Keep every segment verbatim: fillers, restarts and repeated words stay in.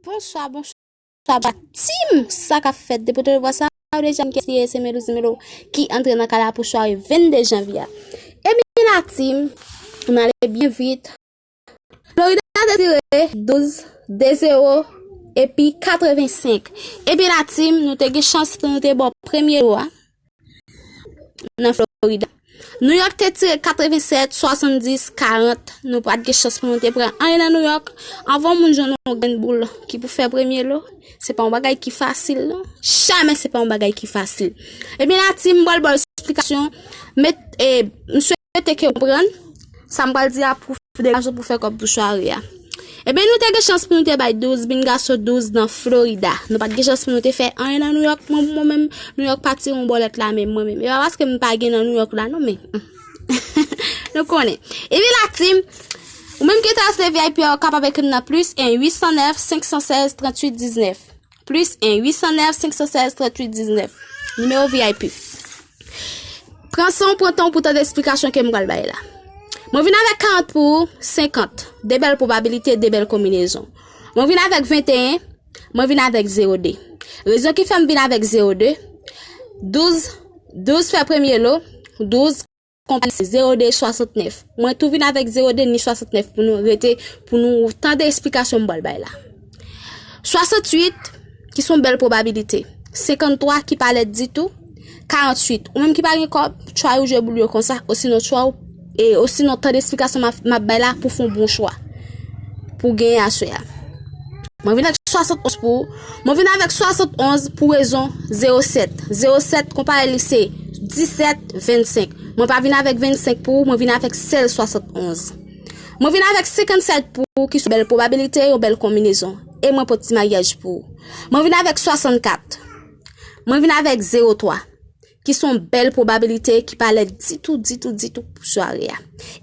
Bonswa, bonswa, bonswa, team, sa k ap fèt? Depi w tande vwa sa, ou deja konn kiyès li ye, se Melouz Melo ki antre nan kay la pou sware vennde janvye a. Ebyen, la team, nou ale byen vit. Florida te tire douz, de zewo, epi katrevensenk. Ebyen, la team, nou te gen chans pou nou te ba w premye lo a nan Florida. New York te tire katrevensèt, swasanndis, karant. Nou pa t gen chans pou nou te pran anyen nan New York. Anvan moun jwenn yon grenn boul ki pou fè premye lo, se pa yon bagay ki fasil, non. Jamè se pa yon bagay ki fasil. Ebyen, la team, m pral ba w esplikasyon. Met, e, m swete ke w konprann sa m pral di a pou degaje w pou fè kòb pou sware a. Ebyen, nou te gen chans pou nou te bay douz, bingaso douz nan Florida. Nou pa t gen chans pou nou te fè anyen nan New York. Mwen, mwen menm, New York pa tire yon bòlèt la menm, mwen menm. E pa paske m pa gen nan New York la, non, men. Nou konnen. Ebyen, la team, ou menm ki enterese V I P a, ou kapab ekri m nan plis en uit san nèf, senk san sèz, tranntuit diznèf. Plis en uit san nèf, senk san sèz, tranntuit diznèf. Nimewo V I P. Pran san w, pran tan w pou tande esplikasyon ke m pral bay la. Mwen vin avèk karant pou ou, senkant. De bèl pwobabilite, de bèl konbinezon. Mwen vin avèk venteyen, mwen vin avèk zewo de. Rezon ki fè m vin avèk zewo de, douz, douz fè premye lo, douz konpare zewo de, swasantnèf. Mwen tou vin avèk zewo de ni swasantnèf pou nou rete, pou nou tande esplikasyon m pral bay la. Swasanntuit, ki se yon bèl pwobabilite. Senkanntwa, ki pa lèd ditou. Karanntuit, ou menm ki pa gen kòb, try ou jwe boul yo konsa, osinon try ou, e osinon tande esplikasyon m ap, m ap bay la pou fè yon bon chwa pou genyen aswè a. Mwen vin avèk swasannonz pou ou. Mwen vin avèk swasannonz pou rezon zewo sèt. Zewo sèt, konpare li se disèt, vennsenk. Mwen pa vin avèk vennsenk pou ou, mwen vin avèk sèl swasannonz. Mwen vin avèk senkannsèt pou ou, ki se yon bèl pwobabilite, yon bèl konbinezon. E mwen pote ti maryaj pou ou. Mwen vin avèk swasannkat. Mwen vin avèk zewo twa, ki se yon bèl pwobabilite, ki pa lèd ditou, ditou, ditou pou sware a.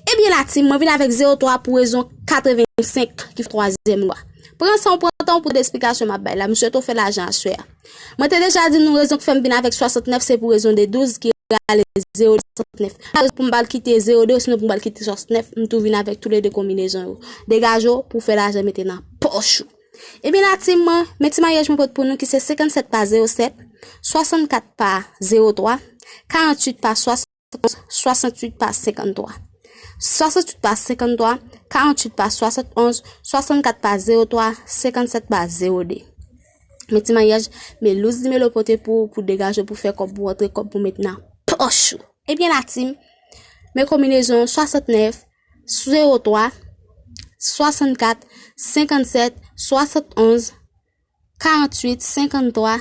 Ebyen, la team, mwen vin avèk zewo twa pou rezon katrevensenk, ki fè twazyèm lo a. Pran san w, pran tan w pou tande esplikasyon m ap bay la. M swete w fè lajan aswè a. Mwen te deja di nou rezon ki fè m vin avèk swasantnèf, se pou rezon de douz ki rale zewo de swasantnèf. Pa pou m pa al kite zewo de, osinon pou m pa al kite swasantnèf, m tou vin avèk toulede konbinezon yo. Degaje w pou fè lajan mete nan pòch ou. Ebyen, la team, mwen, men ti maryaj mwen pote pou nou ki se senkannsèt pa zewo sèt, swasannkat pa zewo twa, karanntuit pa swasannonz, swasanntuit pa senkanntwa. Swasanntuit pa senkanntwa, karanntuit pa swasannonz, swasannkat pa zewo twa, senkannsèt pa zewo de. Men ti maryaj, men Luz Di Melo pote pou, pou degaje w, pou fè kòb, pou rantre kòb, pou met nan pòch ou. Ebyen, la team, men konbinezon swasantnèf, zewo twa, swasannkat, senkannsèt, swasannonz, karanntuit, senkanntwa,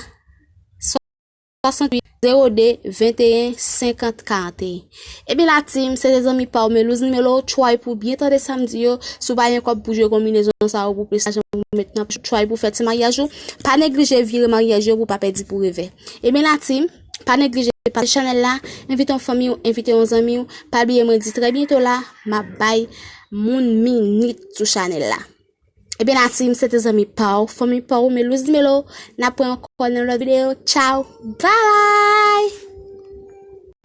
swasanntuit, zewo de, venteyen, senkant, karanteyen. Ebyen, la team, se te zanmi pa w, men Luz Di Melo, try pou byen tande sa m di yo. Si w pa gen kòb pou jwe konbinezon sa yo, pou plis lajan pou met nan pòch ou, try pou fè ti maryaj ou. Pa neglije vire maryaj yo pou w pa pèdi pou revè. Ebyen, la team, pa neglije pataje chanèl la, envite yon fanmi w, envite yon zanmi w. Pa bliye mwen di trè byento la, m ap bay moun minit sou chanèl la. Ebyen, la team, se te zanmi pa w, fanmi pa w, men Luz Di Melo. N ap wè ankò nan lòt videyo. Tchao. Bye!